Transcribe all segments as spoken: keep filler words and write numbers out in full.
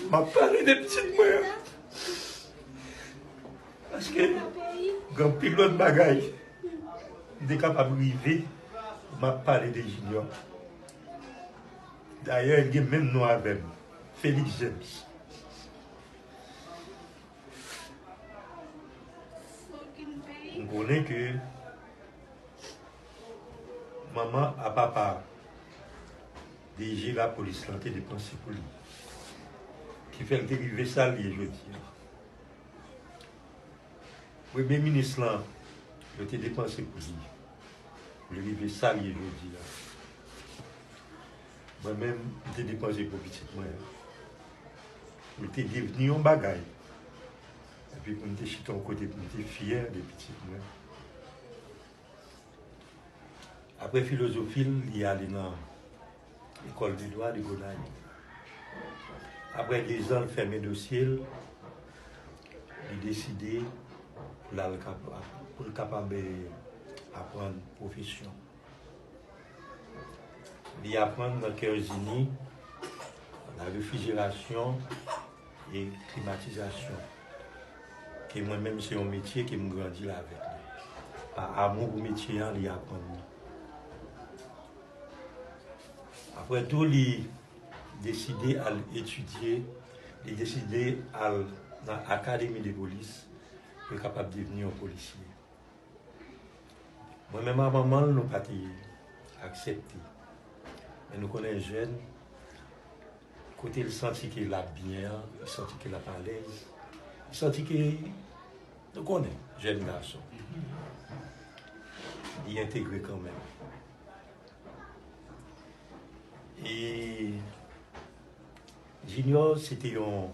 M ap pale de pitit mwen an. Paske gen anpil lòt bagay m te kapab rive, m ap pale de Junior. Dayè, l gen menm non avè m, Félix James. M konnen ke manman a papa D G lapolis lan te depanse pou li, ki fè l te rive sa l ye jodi a. Premye minis lan, yo te depanse pou li, pou li rive sa l ye jodi a. Mwen menm, m te depanse pou pitit mwen an, pou l te devni yon bagay, epi pou m te chita yon kote pou m te fyè de pitit mwen. Apre filozofi l, li ale nan École de Droit de Gonayiv. Apre dezan, l fèmen dosye l, li deside pou l al kap-, pou l kapab, eh, aprann pwofesyon. Li aprann nan Kèzini, la refrijerasyon e klimatizasyon. Ke mwen menm, se yon metye ke m grandi la avèk li. Pa amou pou metye an, li aprann li. Apre tou, li deside al etidye, li deside al nan Akademi de Polis pou l kapab devni yon polisye. Mwen menm ak manman l, nou pa te aksepte. Men nou konnen jèn, kote l santi ke l ap byen an, li santi ke l ap alèz, li santi ke, nou konnen, jèn gason. Li entegre kanmenm. E Junior, se te yon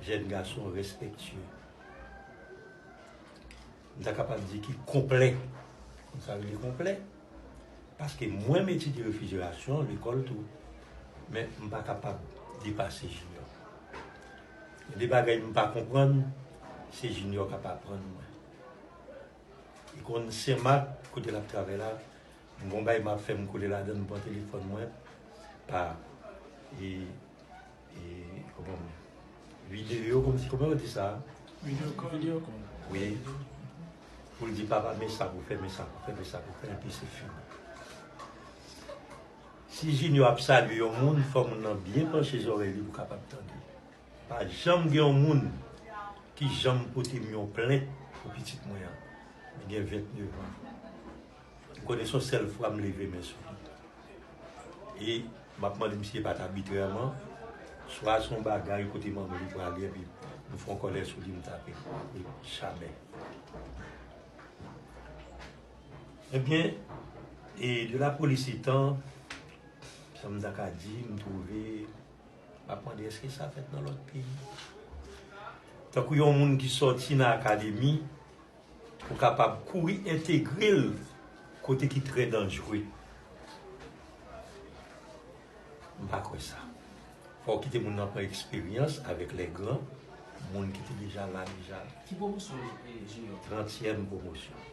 jèn gason respektye. M ta kapab di ki konplè. Konn sa rele konplè? Paske mwen, m etidye refrijerasyon, lekòl tou. Men m pa kapab depase Junior. Gen de bagay m pa konprann, se Junior k ap aprann mwen. Li konn Senmak, kote l ap travay la. M gon bagay m ap fè, m koule ladan, m pran telefòn mwen pa, e, e, kòman, videyo, kòmsi, kòman yo di sa? Video call. Video call. Wi. Pou l di, "Papa, men sa pou fè, men sa pou fè, men sa pou fè," epi se fini. Si Junior ap salye yon moun, fò moun nan byen panche zòrèy li pou kapab tande. Pa janm gen yon moun ki janm pote m yon plent pou pitit mwen an. Li gen vennèf an. M konnen se yon sèl fwa m leve men sou li. E m ap mande misye pa t abitrèman, swa se yon bagay kote manman li prale epi m fè yon kòlè sou li, m tape. E jamè. Ebyen, e de la polis etan, sa m ta ka di, m twouve, m ap mande èske sa fèt nan lòt peyi? Tankou yon moun ki sòti nan akademi, ou kapab kouri entegre l kote ki trè danjre. M pa kwè sa. Fò w kite moun nan pran eksperyans avèk lè gran, moun ki te deja la deja. Ki pwomosyon, eh, Junior? Trantyèm pwomosyon.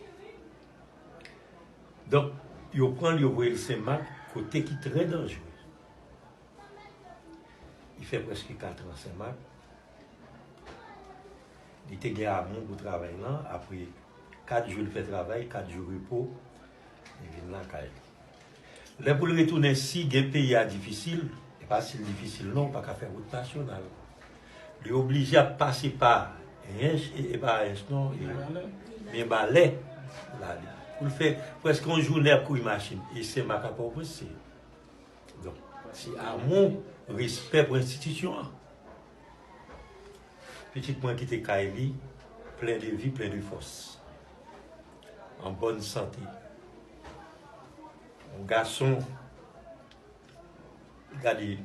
Donk, yo pran l, yo voye l Senmak, kote ki trè danjre. Li fè prèske katran Senmak. Li te gen amou pou travay lan. Apre kat jou l fè travay, kat jou repo, li vin lakay li. Lè pou l retounen, si gen peyi a difisil, e pa si l difisil non, ou pa ka fè wout nasyonal. Li oblije ap pase pa Ench, e, e pa Ench non, e Mibalè. Mibalè pou l ale. Pou l fè prèske yon jounen ap kouri machin. E Senmak a Pòtoprens, se Donk, se amou, respè pou enstitisyon an. Pitit mwen kite kay li, plen de vi, plen de fòs. An bòn sante. Yon gason, gade,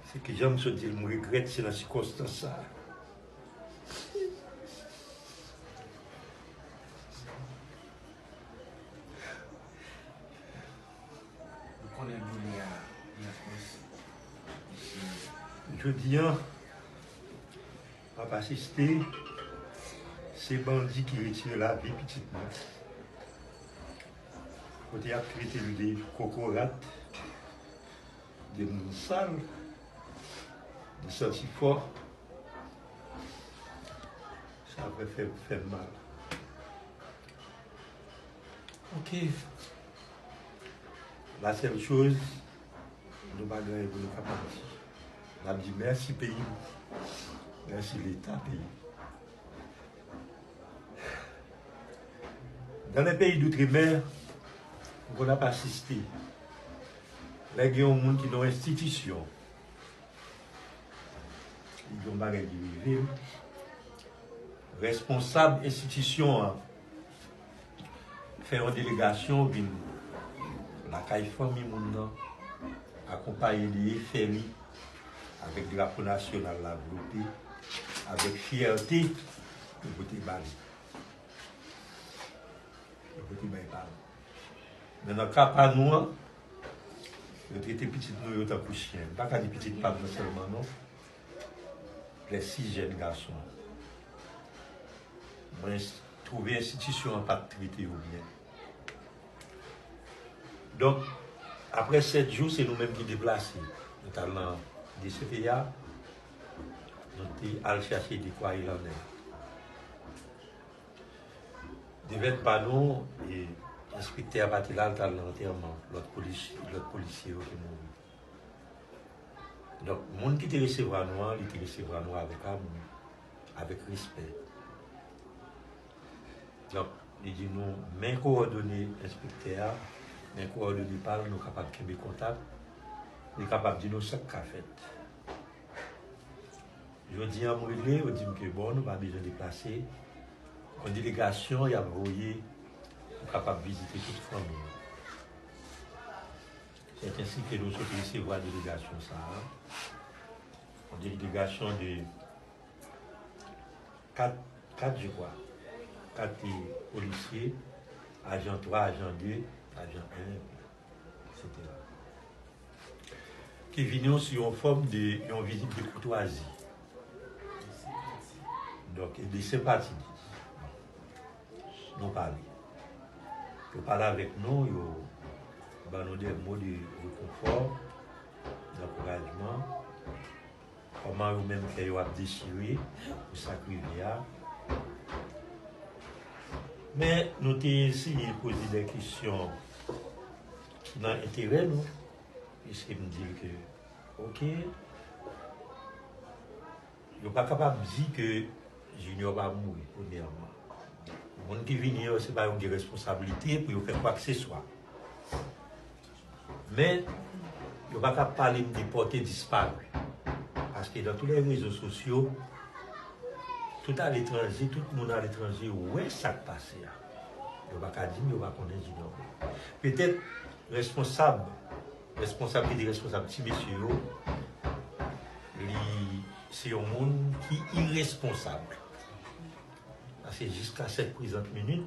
se ki jan m sot di l, m regrèt se nan sikonstans sa a. Nou konnen doulè a, li an fòs. Jodi a, m ap asiste, se bandi ki retire lavi pitit mwen. Kote y ap trete l de kokorat, de moun sal, Santi fò. Sa vrè fè, fè m mal. Ok. La sèl choz, nou pa gen anyen pou nou kapab di. N ap di mèsi peyi m. Mèsi Leta peyi m. Dans les pays d'outre-mer, m konn ap asiste. Lè gen yon moun ki nan yon enstitisyon, li gen yon bagay ki rive l, responsab enstitisyon an fè yon delegasyon vin lakay fanmi moun nan, akonpaye de efè li, avèk drapo nasyonal la vlope, avèk fyète, yo pote ba li. Yo pote bay pa nou. Men nan ka pa nou an, yo trete pitit nou yo tankou chen. M pa ka di pitit pa m nan sèlman non. Lè sis jèn gason. Mwen ins- twouve enstitisyon an pa t trete yo byen. Donk, apre sèt jou, se nou menm ki deplase. Nou t al nan D C P A, nou te al chache de kwa il en est. Devèt pa nou, e, enspektè a pa te la, l t al nan antèman lòt polis, lòt polisye yo ki mouri. Donk, moun ki te resevwa nou an, li te resevwa nou avèk amou, avèk respè. Donk, li di nou, men kowòdone enspektè a, men kowòdone pa l, nou kapab kenbe kontak, li kapab di nou sa k ka fèt. Jodi a, m rele, yo di m ke bon, nou pa bezwen deplase. Yon delegasyon y ap voye pou kapab vizite tout fanmi yo. Sèt ensi ke nou sot resevwa delegasyon sa a. Yon delegasyon de kat, kat, je crois. Kat polisye, ajan twa, ajan de, ajan en, etsetera. Ki vini sou yon fòm de yon vizit de koutwazi. Donk, e de senpati. Nou pale. Yo pale avèk nou, yo ban nou de mo de rekonfò, dankourajman. Kòman yo menm kè yo ap dechire pou sa k rive a. Men nou te eseye poze de kesyon ki nan enterè nou, piske m di l ke, oke, yo pa kapab di ke Junior pa mouri, premyèman. Moun ki vini yo, se pa yo ki gen responsablite pou yo fè kwakseswa. Men, yo pa ka pale m de pòte disparu. Paske dans tous les réseaux sociaux, tout aletranje, tout moun aletranje wè sa k pase a. Yo pa ka di m yo pa konnen Junior. Petèt, responsab, responsab ki te responsab ti mesye yo, li se yon moun ki iresponsab. Paske jiska sèt prezant minit,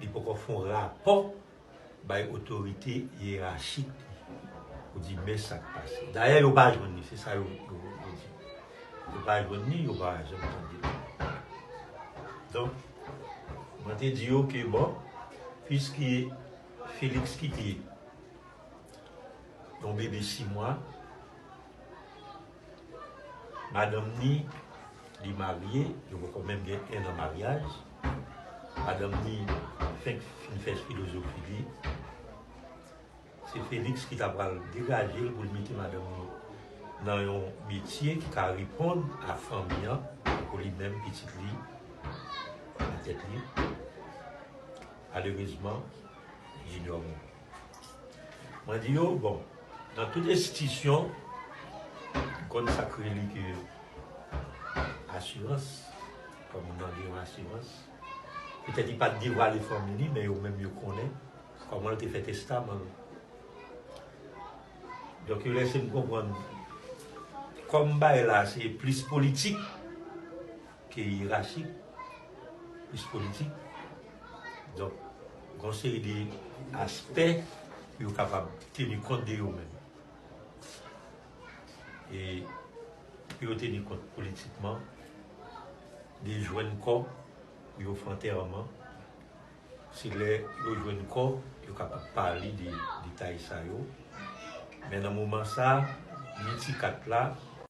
li poko fè yon rapò bay otorite yerachik li pou di men sa k pase. Dayè, yo pa jwenn li, se sa yo, yo, yo di. Yo pa jwenn li, yo pa janm tande li. Donk, mwen te di yo ke bon, piske Felix kite yon bebe sis mwa, madanm ni, li marye, yo poko menm gen en an maryaj. Madanm ni fenk fin fè filozofi li. Se Felix ki ta pral degaje l pou l mete madanm ni nan yon metye ki ka reponn a fanmi an, pou li menm, pitit li, nan tèt li. Malerezman, Junior mouri. Mwen di yo, bon, nan tout enstitisyon, m konn sa k rele ke asirans, kòm moun nan gen yon asirans. Petèt li pa t devwale fanmi li, men yo menm yo konnen kòman l te fè testaman l. Donk, yo lèse m konprann, kòm bagay la se plis politik, ke yerachik, plis politik. Donk, gen yon seri de aspè pou yo kapab teni kont de yo menm. E pou yo teni kont politikman, de jwenn kò pou yo fè antèman. Se lè yo jwenn kò, yo kapab pale de detay sa yo. Men nan moman sa, ni ti kat la,